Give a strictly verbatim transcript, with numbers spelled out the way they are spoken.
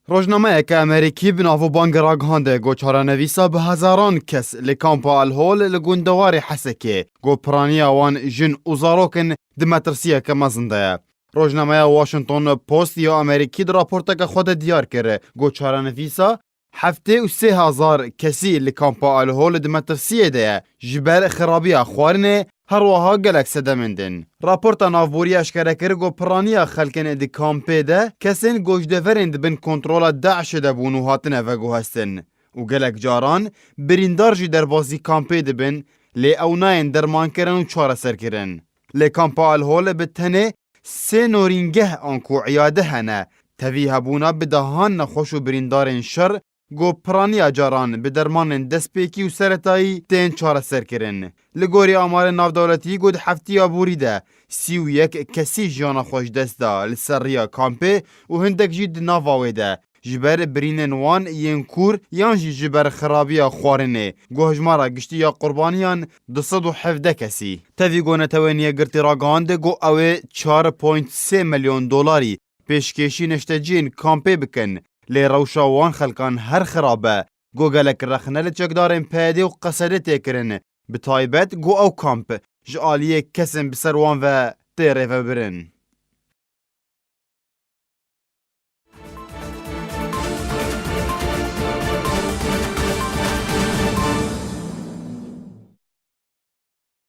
Rojnameyeke Amerîkî bi navûbang ragihande ku çarenivîsa bi hezaran kes li kampa Al-Hol li gundewarê Hesekê ku piraniya wan jin û zarok in di metirsiyeke mezin de ye. Rojnameya Washington Post ya Amerîkî di raporteke xwe de diyar kir ku çarenivîsa heftê û sê hezar kesî li kampa Al-Hol di metirsiyê de ye, ji ber xirabiya xwarinê, her wiha gelek sedemên din. Raporta navborî eşkere kir ku piraniya xelkên di kampê de kesên ku ji deverên di bin kontrola DAIŞê de bûn û hatine veguhestin û gelek caran birîndar jî derbasî kampê dibin, lê ew nayên dermankirin û çareserkirin. Lê kampa Al-Hol bi tenê sê norîngeh anku îyade hene, tevî hebûna bi dehan nexweş û birîndarên şer ku piraniya caran bi dermanên destpêkî û seretayî tên çareserkirin. Li gorî amarên navdewletî ku di heftiya borî de sî û yek kesî jiyana xwe ji dest da li ser riya kampê û hindek jî di nava wê de ji ber birînên wan yên kûr yan jî ji ber xirabiya xwarinê, ku hejmara giştî ya qurbaniyan du sed û hevdeh kesî. Tevî ku Netewên Yekgirtî ragihande ku ew ê çar point sê milyon dolarî pêşkêşî neşteciyên kampê bikin, lê rewşa wan xelkan her xirab e, ku gelek rexne li çekdarên P Y D û Qesedê tê kirin, bi taybet ku ew kamp ji aliyê kesên bi ser wan ve tê rêvebirin.